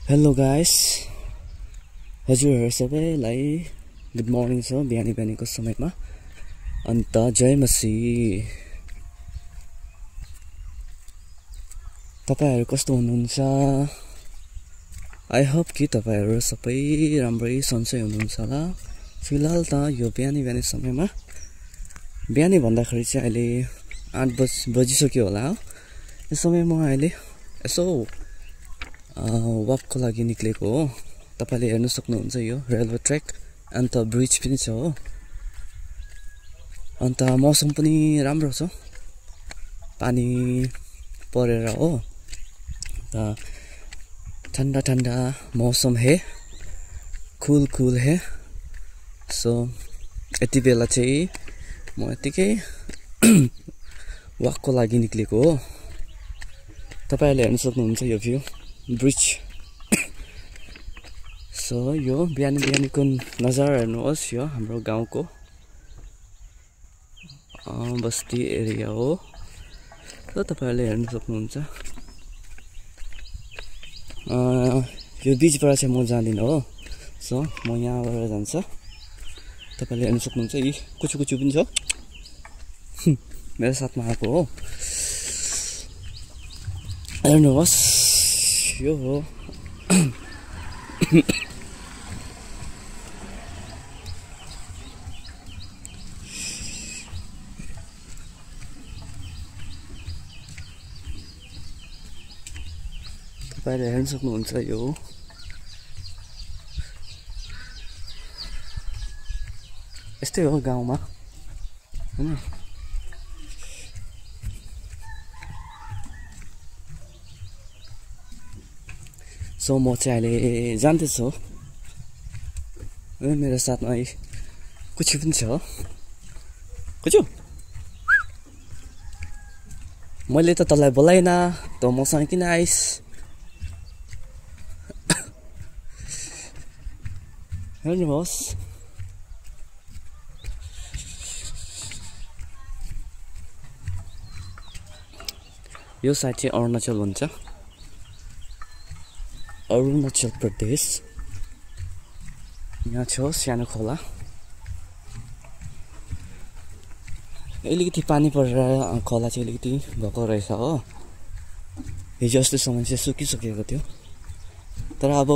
hello guys हजुरहरु सबैलाई good morning छ बिहानीको समयमा अन्त जय मसी तपाईहरु कस्तो हुनुहुन्छ आई होप कि तपाईहरु सबै राम्रै सन्चै हुनुहुन्छ होला फिलहाल त यो बिहानी समयमा बिहानी भन्दाखेरि चाहिँ अहिले 8 बजिसक्यो होला यो समयमा अहिले यसो वकको लागि निक्लेको हो तपाईले हेर्न सक्नुहुन्छ यो रेलवे ट्र्याक अन्त ब्रिज पनि छ हो अन्त मौसम पनि राम्रो छ पानी परेर हो ठन्डा ठन्डा मौसम है कुल है सो यति बेला चाहिँ म यतिकै वकको लागि निक्लेको हो तपाईहरुले हेर्न सक्नुहुन्छ यो भ्यू ब्रिज सो यो बिहानीको नजारा हेर्नुहोस् यो हाम्रो गाउँको बस्ती एरिया हो र तपाईहरुले हेर्न सक्नुहुन्छ यो बीचबाट चाहिँ म जाँदिन हो सो म यहाँबाट जान्छ तपाईहरुले हेर्न सक्नुहुन्छ यी कुचु पनि छ मेरो साथमा आएको हो हेर्नुहोस् यो हो तपाईहरुले हेर्न सक्नुहुन्छ यो यस्तै हो गाउँमा हैन सो म चाहिँ अहिले जान्दैछु मेरो साथमा कुछु पनि छ कुछु मैले त तँलाई बोलाइन त मसँग किन आइस हेर्नुहोस् यो साइड चाहिँ अरुणाचल भन्छ अरुणाचल प्रदेश यहाँ छ सानो खोला अलिकति पानी परेर खोला चाहिँ अलिकति भएको रहेछ हो हिजो अस्तिसम्म चाहिँ सुकिसकेको थियो तर अब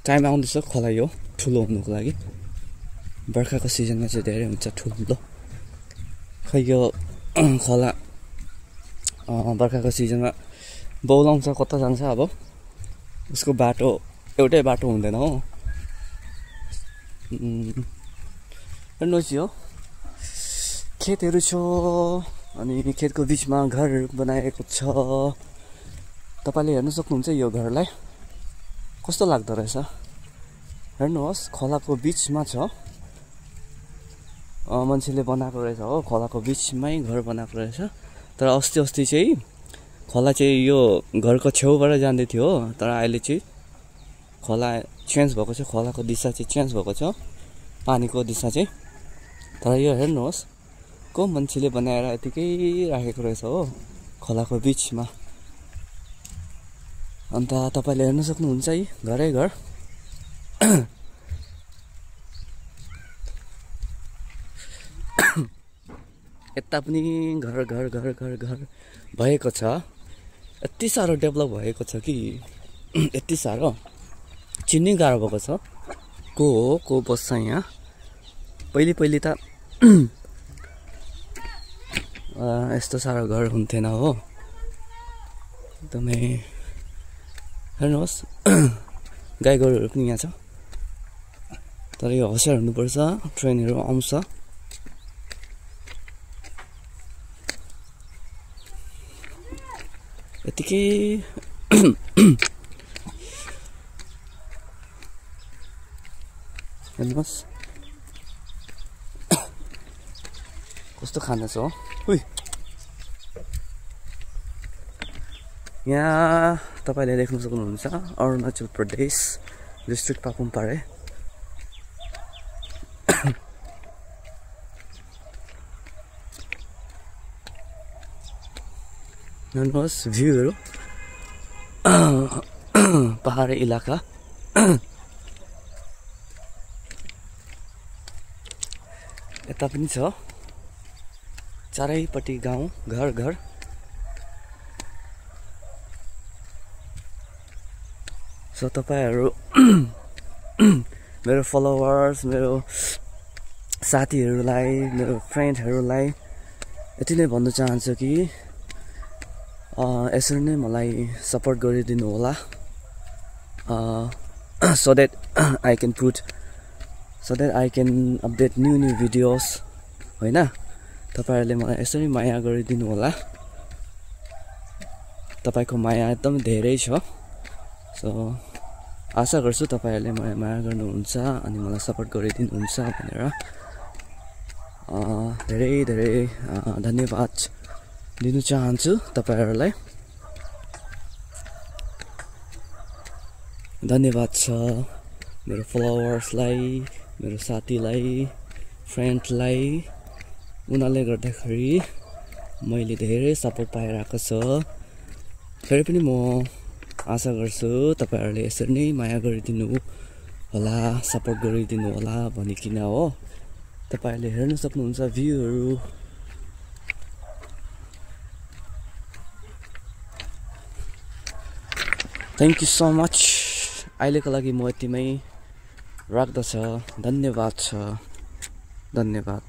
टाइम आउँदैछ खोला यो ठुलो हुनुको लागि बर्खाको सिजनमा चाहिँ धेरै हुन्छ ठुलो खै यो खोला बर्खाको सिजनमा बौलाउँछ कता जान्छ अब उसको बाटो एउटै बाटो हुँदैन हो हेर्नुहोस् यो खेतहरू छ अनि खेतको बीचमा घरहरू बनाएको छ तपाईले हेर्न सक्नुहुन्छ यो घरलाई कस्तो लाग्दो रहेछ हेर्नुहोस् खोलाको बीचमा छ मान्छेले बनाएको रहेछ हो खोलाको बीचमै घर बनाएको रहेछ तर अस्ति चाहिँ खोला चाहिँ यो घरको छेउबाट जाँदै थियो हो तर अहिले चाहिँ खोला चेन्ज भएको छ खोलाको दिशा चाहिँ चेन्ज भएको छ पानीको दिशा चाहिँ तर यो हेर्नुहोस् को मान्छेले बनाएर यतिकै राखेको रहेछ हो खोलाको बीचमा अन्त तपाईले हेर्न सक्नुहुन्छ है घरै घर यता पनि घर भएको छ यति साह्रो डेभलप भएको छ कि यति साह्रो चिन्नै गाह्रो भएको छ को बस्छ यहाँ पहिले त यस्तो साह्रो घर हुन्थेन हो एकदमै हेर्नुहोस् गाई गोरुहरू पनि यहाँ छ तर यो होसियार हुनुपर्छ ट्रेनहरू आउँछ यतिकै हेर्नुहोस् कस्तो खाना छ उही यहाँ तपाईले देख्न सक्नुहुन्छ अरुणाचल प्रदेश डिस्ट्रिक्ट पापुमपारे हेर्नुहोस् भ्यूहरू पहाडी इलाका यता पनि छ चारैपट्टि गाउँ घर घर सो तपाईहरु मेरो फलोवर्स मेरो साथीहरुलाई मेरो फ्रेन्डहरुलाई यति नै भन्न चाहन्छु कि यसरी नै मलाई सपोर्ट गरिदिनु होला so that I can update new videos हैन तपाईहरुले मलाई यसरी माया गरिदिनु होला तपाईको माया एकदम धेरै छ सो आशा गर्छु तपाईहरुले मलाई माया गर्नुहुन्छ अनि मलाई सपोर्ट गरिदिनुहुन्छ भनेर धेरै धेरै धन्यवाद दिन चाहन्छु तपाईहरुलाई धन्यवाद छ मेरो फलोवर्सलाई मेरो साथीलाई फ्रेन्डलाई उनीहरुले गर्दाखेरि मैले धेरै सपोर्ट पाइरहेको छु फेरि पनि म आशा गर्छु तपाईहरुले यसरी नै माया गरिदिनु होला सपोर्ट गरिदिनु होला भनिकिन हो तपाईहरुले हेर्न सक्नुहुन्छ भ्यूहरु थ्यांक यू सो मच अहिलेको लागि म यतिमै राख्दछ धन्यवाद छ धन्यवाद